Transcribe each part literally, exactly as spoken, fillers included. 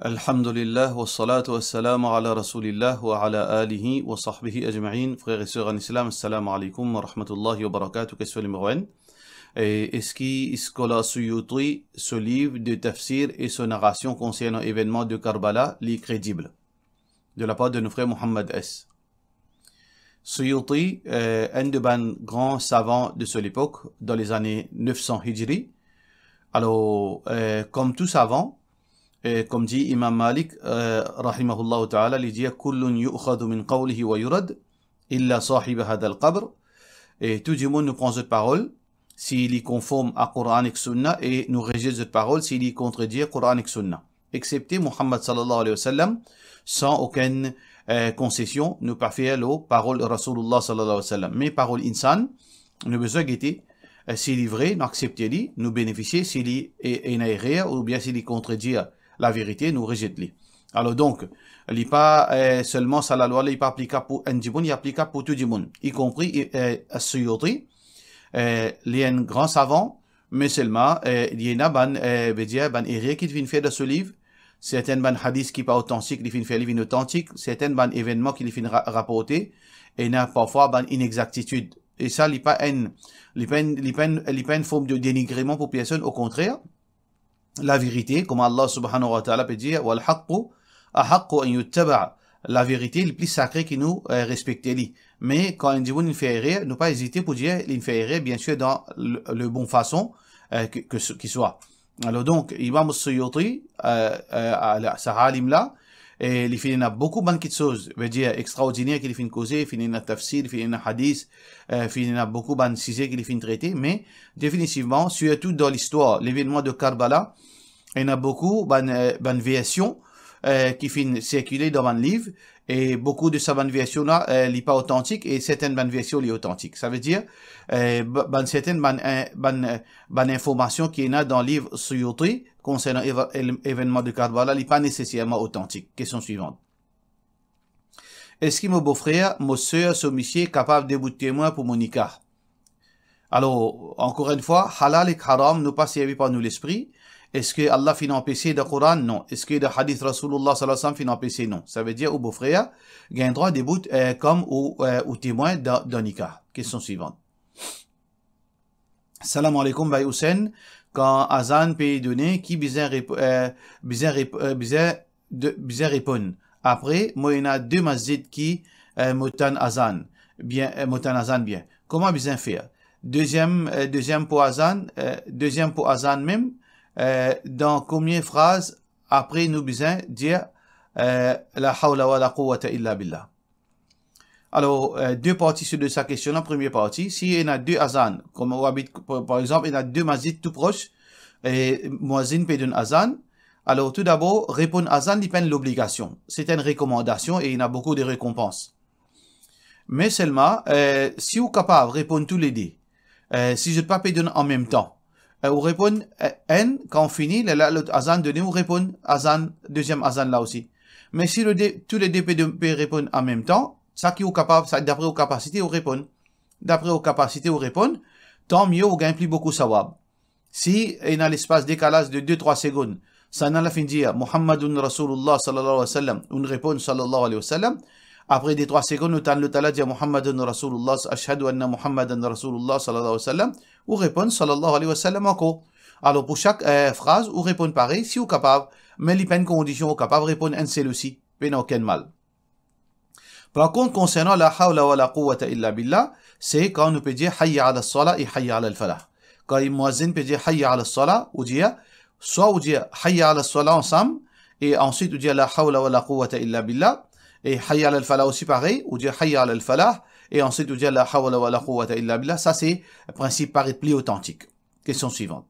Alhamdulillah, wassalatu wassalamu ala Rasulillah wa ala alihi wa sahbihi ajma'in. Frères et sœurs en islam, assalamu alaikum wa rahmatullahi wa barakatuh. Question numéro un. Et est-ce que Iskola Suyuti, ce livre de tafsir et son narration concernant événement de Karbala, li kredib? De la part de nos frères Mohamed S. Suyuti, euh, enn de bann gran savan de so lepok, dan lezane nef san Hijri. Alor, euh, kom tou savan, euh, kom dir Imam Malik, euh, rahimahullahu ta'ala, li dir, "Kullun yu'khadhu min qawlihi wa yurad, illa sahib hadha al-qabr." E tou dimoun nou pran zot parol, si li konform a Koran ek Sunna, e nou rezet zot parol, si li kontredir Koran ek Sunna. Eksepte Muhammad sallallahu alayhi wa sallam, san okenn, euh, konsesion, nou pa fer lor parol Rasoulillah sallallahu alayhi wa sallam. Me parol insan, nou bizin gete, euh, si li vre, nou aksepte li, nou benefisie, si li e-, ena erer, oubien si li kontredir laverite, nou rezet li. Alor donk, li pa, euh, selman sa lalwa la, li pa aplikab pou enn dimoun, li aplikab pou tou dimoun, ikonpri, euh, As-Suyuti, euh, li enn gran savan, me selman, euh, li ena bann, euh, vedir, bann erer ki li finn fer dan so liv, sertin bann hadis ki pa otantik, li finn fer li vinn otantik, sertin bann evennman ki li finn ra-, raporte, ena parfwa bann inexaktitid. E sa, li pa enn, li pa enn, li pa enn, li pa enn form de denigreman pou personn, okontrer, laverite, kouma Allah subhanahu wa ta'ala pe dir, "Wal haqqu ahaqqu an yuttaba." Laverite, li pli sakre ki nou, euh, respekte li. Me kan enn dimoun inn fer erer, nou pa ezite pou dir li inn fer erer, biensir dan le, le bon fason, euh, ke, ke, ki swa. Alor donk, Imam Suyuti, euh, euh, ala, sa alim la, e li finn ena boukou bann kitsoz, vedir extraordiner ki li finn koze, finn ena tafsir, finn ena hadis, euh, finn ena boukou bann size ki li finn trete, me definitivman, sirtou dan listwar, levennman de Karbala, ena boukou bann, euh, bann version, euh, ki finn sirkile dan bann liv, e boukou de sa bann version la, euh, li pa otantik, e sertin bann version li otantik. Savedir, euh, ba-, bann sertin bann, euh, bann, euh, bann informasion ki ena dan liv Suyuti konsernan eva-, el-, evennman de Karbala, li pa neseserman otantik. Kestion swivan. Eski mo bofrer, mo ser, so misie kapav debout temwin pou mo nikah? Alor, ankor enn fwa, halal ek haram, nou pa servi par nou lespri. Eski Allah finn anpese dan Koran? Non. Eski dan hadis Rasoulillah sallallahu alayhi wa sallam finn anpese? Non. Savedir, ou bofrer gagn drwa debout, euh, kom ou, euh, ou temwin dan, dan nikah. Kestion swivan. Salam aleykoum, Bay Hussein. Kan azan pe done, ki bizin rep-, euh, bizin rep-, euh, bizin de, bizin reponn? Apre, mo ena de masjid ki, euh, mo tann azan bien, euh, mo tann azan bien. Kouma bizin fer? Deziem, euh, deziem pou azan, euh, deziem pou azan mem, euh, dan konbien fraz apre nou bizin dir, euh, la hawla wa la quwwata illa billah? Alor, euh, de parti sou de sa kestion la. Premie parti, si ena de azan, kouma ou abit, par, par exanp, ena de masjid tou pros, e muazin pe donn azan, alor, toudabor, reponn azan, li pa enn lobligasion. Se enn rekomandasion e ena boukou de rekonpans. Me selman, euh, si ou kapav reponn toulede, euh, si zot pa pe donn anmemtan, euh, ou reponn, euh, enn, kan ou fini, lerla lot azan done, ou reponn azan, deziem azan la osi. Me si le de, toulede pe de, pe reponn anmemtan, sa ki ou kapav, sa dapre ou kapasite, ou reponn. Dapre ou kapasite, ou reponn, tanmie, ou gagn pli boukou sawab. Si ena lespas dekalaz de de, trwa segonn, sannla finn dir, "Muhammadun Rasoulillah sallallahu alayhi wa sallam," ou'nn reponn, "Sallallahu alayhi wa sallam." Apre de, trwa segonn, ou tann lot la dir, "Muhammadun Rasoulillah, ashhadu anna Muhammadan Rasoulillah, sallallahu alayhi wa sallam," ou reponn, "Sallallahu alayhi wa sallam," ankor. Alor, pou sak, euh, fraz, ou reponn parey, si ou kapav, me li pa enn kondision, ou kapav reponn enn sel osi, pena okenn mal. Par kont, konsernan la hawla wa la quwwata illa billah, se kan nou pe dir hayya ala salah e hayya ala al falah. Kan muazin pe dir hayya ala salah, ou dir, swa ou dir hayya ala salah ansam, e answit ou dir la hawla wa la quwwata illa billah, e hayya ala al falah osi parey, ou dir hayya ala al falah, e answit ou dir la hawla wa la quwwata illa billah. Sa se prinsip paret pli otantik. Kestion swivan.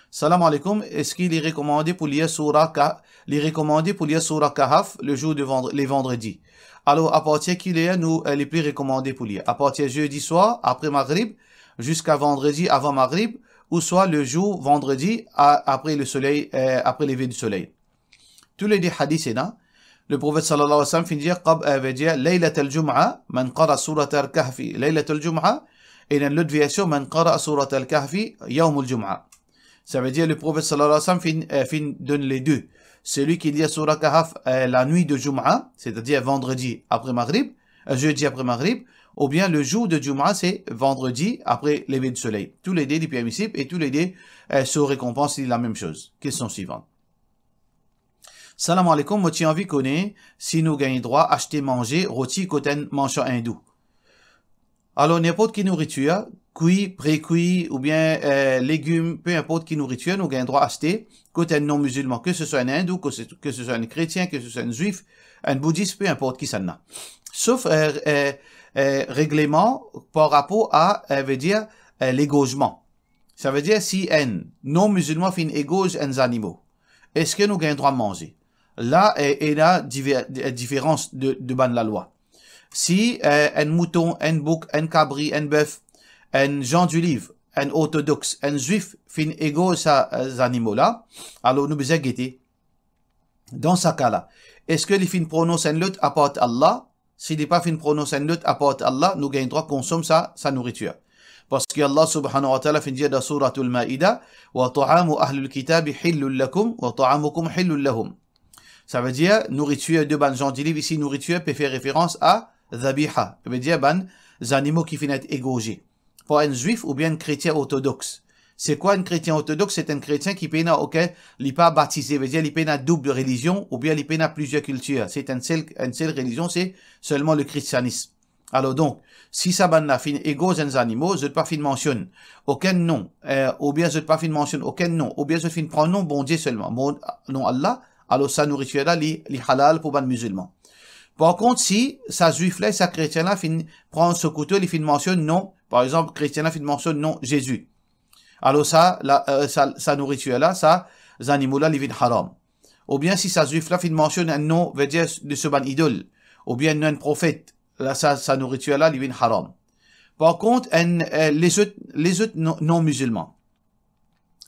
Salam aleykoum, eski li rekomande pou lir soura Ka-, li rekomande pou lir soura Kahf le zour de vandre-, le vandredi? Alor, apartir ki ler nou, euh, li pli rekomande pou lir? Apartir zedi swar, apre Magrib, ziska vandredi avan Magrib, ouswa le zour vandredi a-, apre le soley, euh, apre leve di soley? Toulede hadis ena. Le Profet sallallahu alayhi wa sallam finn dir, qab-, euh, vedir, Laylat al-Jum'a, man qara surat al-Kahfi Laylat al-Jum'a, ena lot version, man qara surat al-Kahfi yawm al-Jum'a. Savedir, le Profet sallallahu alayhi wa sallam finn, euh, finn donn le de. Selwi ki lir Sourate Kahf, euh, lanwit de Jum'a, setadir vandredi apre Maghrib, euh, zedi apre Maghrib, oubien le zour de Jum'a, se vandredi apre leve de soley. Toulede li permisib e toulede, euh, so rekonpans li lamem soz. Kestion swivant. Salam alaikum, mo ti anvi kone si nou gagn drwa aste manze roti kot enn marsan indou. Alor, ninport ki nouritir, kwi, pre-kwi, oubien, euh, legim, pe inport ki nouritir, nou gagn drwa aste kot enn non-mizilman, ke se swa enn indou, ke se, ke se swa enn kretien, ke se swa enn zwif, enn boudis, pe inport kisannla. Sof, euh, euh, euh, regleman par rapor a, euh, vedir, euh, legorzman. Savedir, si enn non-mizilman finn egorz enn zanimo, eski nou gagn drwa manze? La, e, ena diver-, e, diferans de, de bann lalwa. Si, e, enn mouton, enn bouk, enn kabri, enn bef, enn Jean du Livre, enn ortodox, enn zwif finn egorz sa, e, zanimo la, alor nou bizin gete. Dan sa ka la, eski li finn pronons enn lot apart Allah? Si li pa finn pronons enn lot apart Allah, nou gagn drwa konsom sa, sa nouritir. Parski Allah subhanahu wa ta'ala finn dir dan Souratul Maida, "Wa ta'amu ahlil kitabi hillul lakum, wa ta'amukum hillul lahum." Savedir, nouritir de bann Jean du Livre isi, nouritir pe fer referans a dhabiha, savedir bann zanimo ki finn et egorze par enn zwif oubien enn kretien ortodox. Se kwa enn kretien ortodox? Se enn kretien ki pena okenn, li pa batize, vedir li pena doub relizion, oubien li pena plizier kiltir. Se enn sel, enn sel relizion, se selman le kristianism. Alor donk, si sa bann la finn egorz enn zanimo, zot pa finn mansionn okenn non, e, oubien zot pa finn mansionn okenn non, oubien zot finn pran non Bondie selman, bon, non Allah, alor sa nouritir la, li, li halal pou bann mizilman. Par kont, si sa zwif la e sa kretien la finn pran so kouto, li finn mansionn non, par exanp, kretien la finn mansionn non Zezi, alor sa, la, e, sa, sa nouritir la, sa zanimo la, li vinn haram. Oubien si sa zwif la finn mansionn enn non, vedir de so bann idol, oubien enn non enn profet, la sa, sa nouritir la, li vinn haram. Par kont, enn, e, lezot, lezot non, non-mizilman,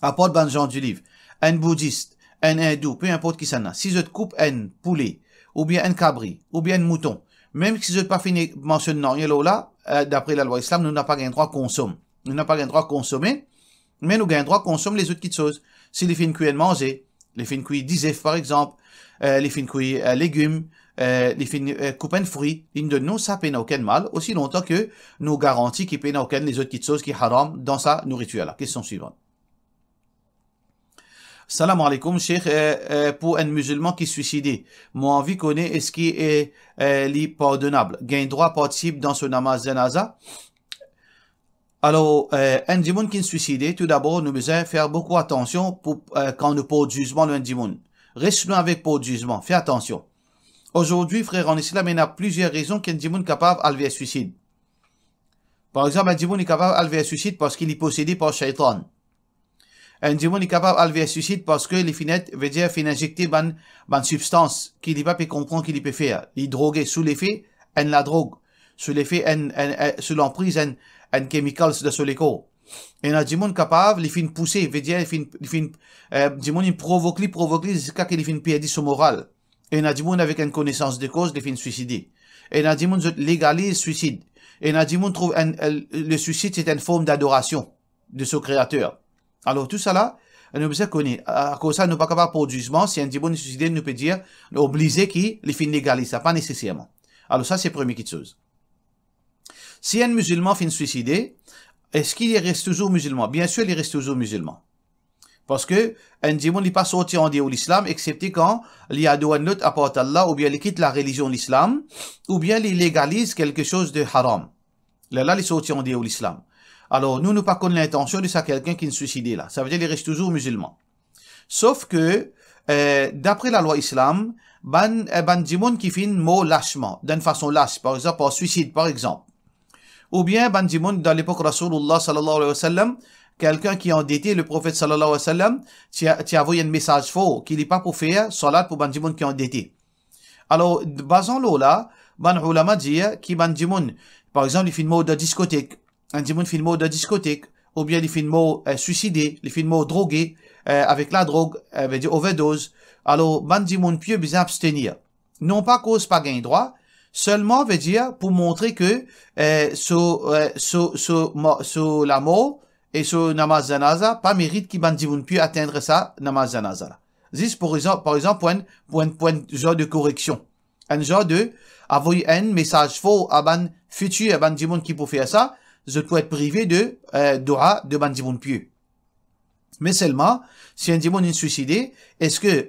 apart bann Jean du Livre, enn boudis, enn indou, pe inport kisannla, si zot koup enn poule, oubien enn kabri, oubien enn mouton, mem si zot pa finn mansionn nanye lor la, e, dapre lalwa islam, nou napa gagn drwa konsom. Nou napa gagn drwa konsome, me nou gagn drwa konsom lezot kitsoz. Si li finn kwi enn manze, li finn kwi dizef, par exanp, e, li finn kwi, e, legim, e, li finn, e, koup enn fri, li donn nou, sa pena okenn mal, osi lontan ke nou garanti ki pena okenn lezot kitsoz ki haram dan sa nouritir la. Kestion swivant. Salam alaikum, Sheikh, e, e, pou enn mizilman ki swiside, mo anvi kone eski, e, e, li pardonab, gagn drwa partisip dan so namaz zanaza? Alor, e, enn dimoun ki swiside, toudabor, nou bizin fer boukou atansion pou, e, kan nou port zizman lor enn dimoun. Res lwin avek port zizman, fer atansion. Azordi, frer an islam, ena plizier rezon ki enn dimoun kapav al ver swisid. Par exanp, enn dimoun li kapav al ver swisid parski li posede par shaytan. Enn dimoun li kapav al ver swisid parski li finn et, vedir finn inzekte bann, bann sibstans ki li pa pe konpran ki li pe fer. Li droge, sou lefe enn ladrog, sou lefe enn, enn, enn, sou lanpriz enn, enn chemicals dan so lekor. Ena dimoun kapav, li finn pouse, vedir li finn, li finn, e, dimoun li provok li, provok li, ziska ki li finn perdi so moral. Ena dimoun avek enn konesans de koz, li finn swiside. Ena dimoun zot legaliz swisid. Ena dimoun trouv enn, e, le swisid se enn form dadorasion de so Kreater. Alor, tousala, nou bizin kone. Akoz sa, nou pa kapav port zizman. Si enn dimoun swiside, nou pe dir, nou oblize ki li finn legaliz sa, pa neseserman. Alor, sa se premie kitsoz. Si enn mizilman finn swiside, eski li res touzour mizilman? Biensir, li res touzour mizilman. Parski enn dimoun li pa sorti andeor lislam, exepte kan li ador enn lot apart Allah, oubien li kit larelizion lislam, oubien li legaliz kelke soz de haram. Lerla li sorti andeor lislam. Alor, nou, nou pa konn lintansion de sa kelkenn ki swiside la. Savedir li res touzour mizilman. Sof ke, e, dapre lalwa islam, bann, e, bann dimoun ki finn mor lasman, dan enn fason las, par exanp, par swisid, par exanp. Oubien bann dimoun dan lepok Rasoulullah sallallahu alayhi wa sallam, kelkenn ki andete, le Profet sallallahu alayhi wa sallam ti, ti avoy enn mesaz for ki li pa pou fer salat pou bann dimoun ki andete. Alor, bazan lor la, bann oulama dir ki bann dimoun, par exanp, li finn mor dan diskotek, enn dimoun finn mor dan diskotek, oubien li finn mor, e, swiside, li finn mor droge, e, avek ladrog, e, vedir overdoz, alor bann dimoun pie bizin abstenir. Non pa koz pa gagn drwa, selman vedir pou montre ke, e, so, e, so, so mo-, so lamor, e so namaz zanaza, pa merit ki bann dimoun pie atenn sa namaz zanaza la. Zis par exanp, par exanp, pou enn, pou enn, pou enn zar de koreksion. Enn zar de avoy enn mesaz for a bann fitir, a bann dimoun ki pou fer sa, zot pou et prive de, eh, doua de bann dimoun pie. Me selman, si enn dimoun inn swiside, eski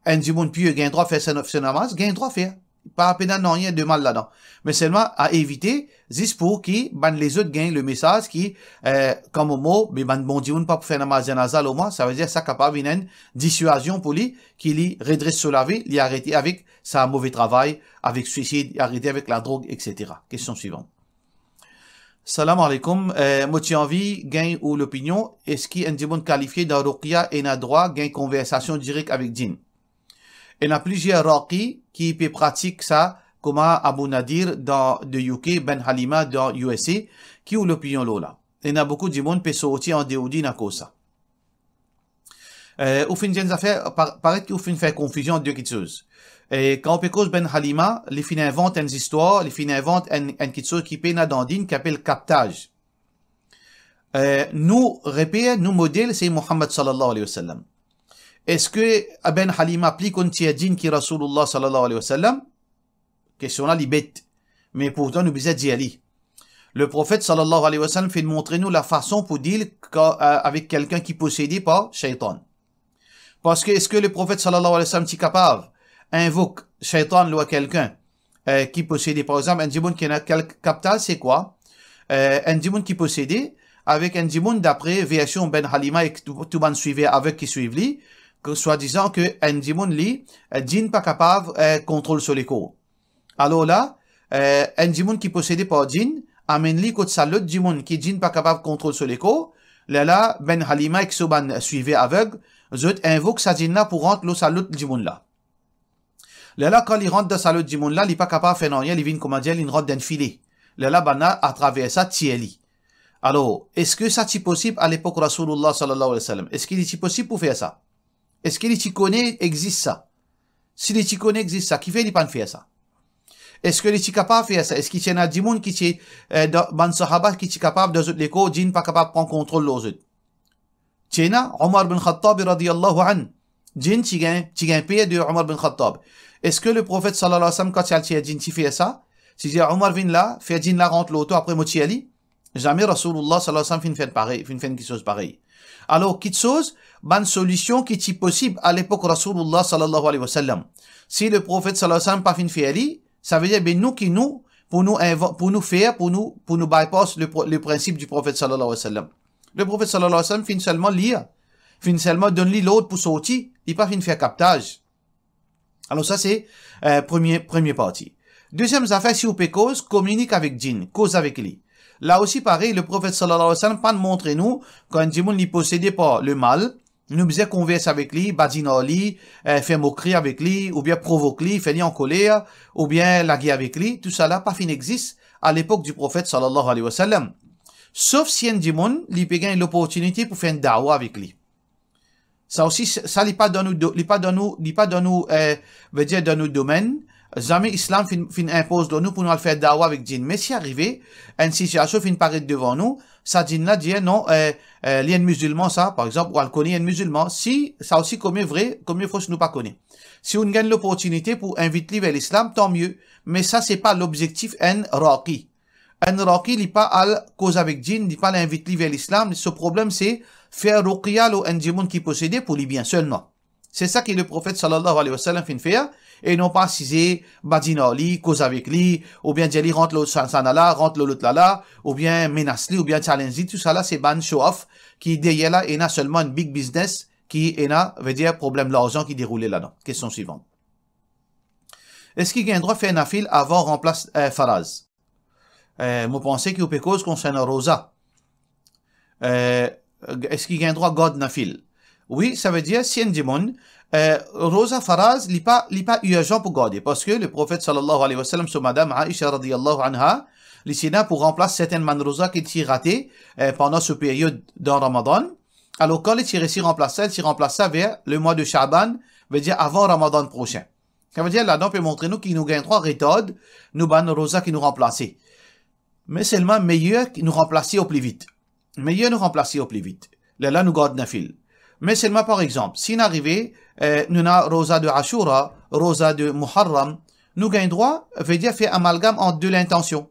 enn dimoun pie gagn drwa fer so, so namaz? Gagn drwa fer. Pa pena nanye de mal ladan. Me selman a evite, zis pou ki bann lezot gagn le mesaz ki, eh, kan mo mor, be bann bon dimoun pa pou fer namaz zanaza lor mwa, savedir sa kapav vinn enn diswazion pou li, ki li redres so lavi, li arete avek sa move travay, avek swisid, li arete avek ladrog, et cetera. Kestion swivan. Salam aleykoum, eh, mo ti anvi gagn ou lopinion, eski enn dimoun kalifie dan ruqya ena drwa gagn konversasion direk avek djinn? Ena plizier raqi ki pe pratik sa, kouma Abu Nadir dan de U K, Ben Halima dan U S A, ki ou lopinion lor la? Ena boukou dimoun pe sorti andeor dinn akoz sa. Eh, ou finn dir enn zafer, pa-, paret ki ou finn fer konfizion ant de kitsoz. Eh, kan ou pe koz Ben Halima, li finn invant enn zistwar, li finn invant enn, enn kitsoz ki pena dan dinn, ki apel kaptaz. Eh, nou reper, nou model, se Muhammad sallallahu alayhi wa sallam. Eski Ben Halima pli konn tir djinn ki Rasoulullah sallallahu alayhi wa sallam? Kestion la, li bet. Me pourtan, nou bizin dir li. Le Profet sallallahu alayhi wa sallam finn montre nou lafason pou deal ka-, eh, avek kelkenn ki posede par shaytan. Parski eski le Profet sallallahu alayhi wa sallam ti kapav invok shaytan lor kelkenn, eh, ki posede? Par exanp, enn dimoun ki ena kek kaptaz, se kwa? Eh, enn dimoun ki posede, avek enn dimoun, dapre version Ben Halima ek tou, tou bann swiver avek ki swiv li, ke swadizan ke enn dimoun li, eh, djinn pa kapav, eh, kontrol so lekor. Alor la, eh, enn dimoun ki posede par djinn, amenn li kot sa lot dimoun ki djinn pa kapav kontrol so lekor, lerla Ben Halima ek so bann swiver avek, zot invok sa djinn la pou rant lor sa lot dimoun la. Lerla kan li rant dan sa lot dimoun la, li pa kapav fer nanye, li vinn, koumadir, li rant dan enn file. Lerla bann la atraver sa tir li. Alor, eski sa ti posib alepok Rasoulullah sallallahu alayhi wa sallam? Eski li ti posib pou fer sa? Eski li ti kone exis sa? Si li ti kone exis sa, kifer li pa'nn fer sa? Eski li ti kapav fer sa? Eski ti ena dimoun ki ti, eh, dan, bann sahaba ki ti kapav, dan zot lekor, djinn pa kapav pran kontrol lor zot? Ti ena, Omar bin Khattab radiyallahu anhu. Djinn ti gagn, ti gagn per de Omar bin Khattab. Eski le Profet sallallahu alayhi wa sallam, kan ti al tir djinn, ti fer sa? Ti dir, Omar, vinn la, fer djinn la rant lor twa, apre mo tir li? Zame Rasoulullah sallallahu alayhi wa sallam finn fer parey, finn fer kiksoz parey. Alor, kiksoz, bann solision ki ti posib alepok Rasoulullah sallallahu alayhi wa sallam. Si le Profet sallallahu alayhi wa sallam pa finn fer li, savedir, be nou ki nou, pou nou invan-, pou nou fer, pou nou, pou nou bypass le pro-, le prinsip du Profet sallallahu alayhi wa sallam. Le Profet sallallahu alayhi wa sallam finn selman lir, finn selman donn li lord pou sorti, li pa finn fer kaptaz. Alor sa se, eh, premie, premie parti. Deziem zafer, si ou pe koz, kominik avek djinn, koz avek li. La osi parey, le Profet sallallahu alayhi wa sallam pa'nn montre nou, kan enn dimoun li posede par lemal, nou bizin konvers avek li, badinn ar li, eh, fer mokri avek li, oubien provok li, fer li ankoler, oubien lager avek li, tousala pa finn exis alepok du Profet sallallahu alayhi wa sallam. Sof si enn dimoun, li pe gagn loportinite pou fer enn dawa avek li. Sa osi, sa li pa dan nou do-, li pa dan nou, li pa dan nou, eh, vedir dan nou domenn. Zame Islam finn, finn inpoz lor nou pou nou al fer dawa avek djinn. Me si arive, enn sitiasion finn paret devan nou, sa djinn la dir, non, eh, eh, li enn mizilman sa, par exanp, ou al kone enn mizilman. Si, sa osi komie vre, komie fos, nou pa kone. Si ou'nn gagn loportinite pou invit li ver Lislam, tan mie. Me sa, se pa lobzektif enn raqi. Enn raqi, li pa al koz avek djinn, li pa al invit li ver Lislam. So problem, se fer ruqya lor enn dimoun ki posede pou li bien selman. Se sa ki le Profet sallallahu alayhi wa sallam finn fer, e non pa asize badinn ar li, koz avek li, oubien dir li rant lor sa, sa la, rant lor lot la la, oubien menas li, oubien challenge li, tousala se bann show off ki deryer la ena selman enn big business, ki ena, vedir problem larzan ki deroule ladan. Kestion swivan. Eski gagn drwa fer nafil avan ranplas, eh, faraz? Eh, mo panse ki ou pe koz konsernan roza. Eh, eski gagn drwa gard nafil? Wi, savedir si enn dimoun, eh, roza faraz, li pa, li pa irzan pou garde, parski le Profet sallallahu alayhi wa sallam, so madam Aisha radiyallahu anha, li ti ena pou ranplas sertenn bann roza ki ti rate, eh, pandan so period dan Ramadan. Alor, kan li ti resi ranplas sa, li ti ranplas sa ver le mwa de Shaaban, vedir avan Ramadan prosin. Savedir, ladan pe montre nou ki nou gagn drwa retard nou bann roza ki nou ranplase. Me selman meyer ki nou ranplas li o pli vit. meyer nou ranplas li o pli vit. Lerla nou gard nafil. Me selman, par exanp, si nou arive, eh, nou ena roza de Ashura, roza de Muharram, nou gagn drwa, vedir fer amalgam ant de lintansion.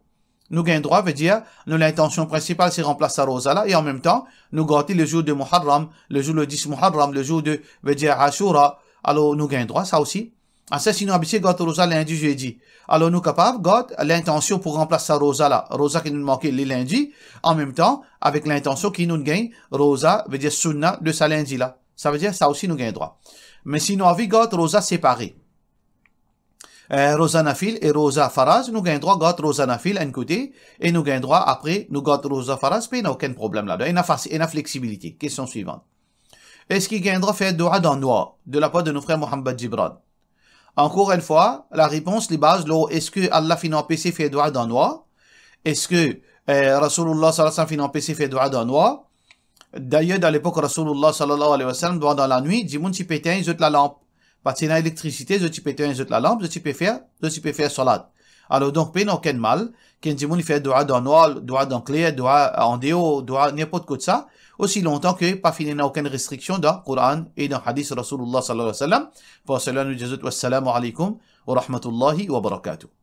Nou gagn drwa, vedir, nou lintansion prinsipal se ranplas sa roza la, e an mem tan, nou gard li le zour de Muharram, le zour le dis Muharram, le zour de, vedir, Ashura. Alor, nou gagn drwa sa osi. Ase si nou abitie gard roza lindi, zedi, alor nou kapav gard lintansion pou ranplas sa roza la, roza ki nou manke le lindi, an mem tan, avek lintansion ki nou gagn roza, vedir sunna de sa lindi la. Savedir, sa osi nou gagn drwa. Me si nou anvi gard roza separe, eh, roza nafil e roza faraz, nou gagn drwa gard roza nafil enn kote, e nou gagn drwa apre, nou gard roza faraz, pena okenn problem ladan. Ena fasi-, ena fleksibilite. Kestion swivan. Eski gagn drwa fer doua dan nwar, de lapar de nou frer Mohammad Gibran? Ankor enn fwa, larepons li baz lor eski Allah finn anpese fer doua dan nwar? Eski, eh, Rasoulullah sallallahu alayhi wa sallam finn anpese fer doua dan nwar? Dayer, dan lepok Rasoulullah sallallahu alayhi wa sallam, doua dan lanwit, dimoun ti pe etegn zot lalanp. Pa ti ena elektrisite, zot ti pe etegn zot lalanp, zot ti pe fer, zot ti pe fer salat. Alor donk, pena okenn mal ki enn dimoun li fer doua dan nwar, doua dan kler, doua andeor, doua ninport kot sa, osi lontan ki pa finn ena okenn restriksion dan Koran e dan hadis Rasoulullah sallallahu alayhi wa sallam. Par sela nou dir zot, wassalamu alaykum wa rahmatullahi wa barakatuh.